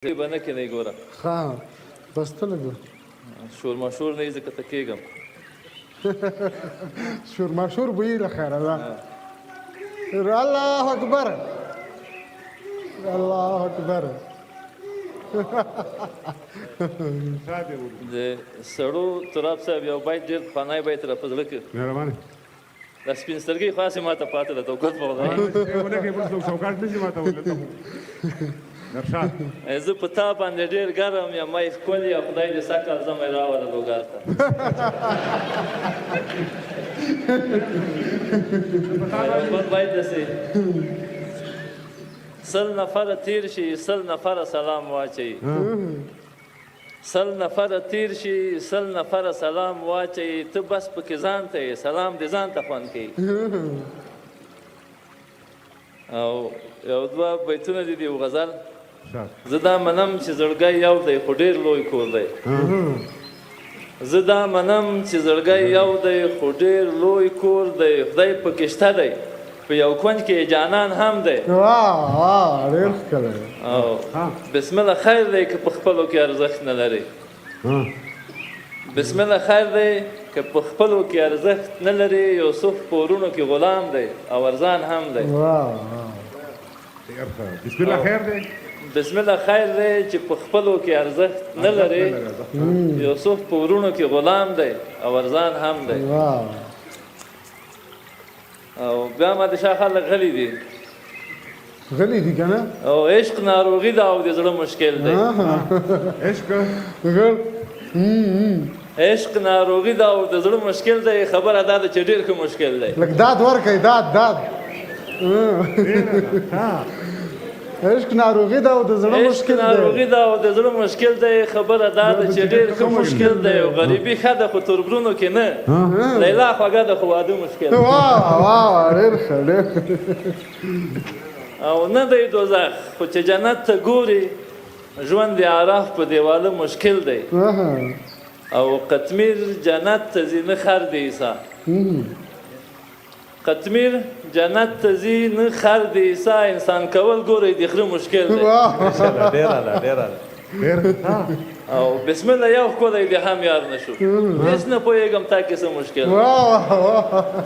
به نه کېنئ ګوره. ښه بس ته لږ. شور ماشور نه ځکه ته کېږم. شور ماشور به یې له خیره ده. الله اکبر، الله اکبر. د سړو تراب صاحب یو بیت، ډېر پخوانی بیت را په زړه کې. مهرباني. دا سپین سترګۍ خو هسې ماته پاتې ده، توکل په خدای. ونه کې بل څوک چوکاټ نشي ماتولی ته خو. درشاد. زه په تا باندې ډېر ګرم یم، ای ښکلې، خدای دې سږ کال زمی راوله لوګر ته. یو بل بیت داسې: 100 نفره تېر شي، 100 نفره سلام واچوي، 100 نفره تېر شي، 100 نفره سلام واچوي، ته بس پکې ځان ته یې، سلام دې ځان ته خوند کوي. او یو دوه بیتونه دي، یو غزل. زه دا منم چې زړګی یو دی خو ډېر لوی کور دی. زه دا منم چې زړګی یو دی خو ډېر لوی کور دی، خدای پکې شته دی، په یو کونج کې جانان هم دی. واه واه، ډېر ښکلی. او بسم الله خیر دی که په خپلو کې ارزښت نه لري. بسم الله خیر دی که په خپلو کې ارزښت نه لري، یوسف په ورونو کې غلام دی او ارزان هم دی. واه واه. بسم الله خیر دی. بسم الله خیر دی چې په خپلو کې ارزښت نه لري، یوسف په ورونو کې غلام دی او ارزان هم دی. واه. او بیا ما د شاه خلک غلي دي. غلي دي که نه؟ او عشق ناروغي ده او د زړه مشکل دی. عشق عشق ناروغي ده او د زړه مشکل دی، خبره دا ده چې ډېر ښه مشکل دی. لږ داد ورکړئ، داد داد. عشق ناروغي ده او د زړه عشق مشکل دی. ناروغي ده او د زړه مشکل دی، خبره دا ده چې ډېر ښه مشکل دی. او غریبي ښه ده خو تربرونو کې نه، لیلا خوږه ده خو واده مشکل دی. واه واه، ډېر ښه، ډېر ښه. او نه دی دوزخ خو چې جنت ته ګوري، ژوند د عرف په دیواله مشکل دی. او قطمیر جنت ته ځي نه خر دی عیسی. قطمیر جنت ته ځي نه خر دی عیسی، انسان کول ګورئ د خره مشکل دی. ډېر اعلی، ډېر اعلی. او بسم الله یو ښکلی دې هم یار نه شو، هېڅ نه پوهېږم تا کې څه مشکل دی. واه واه.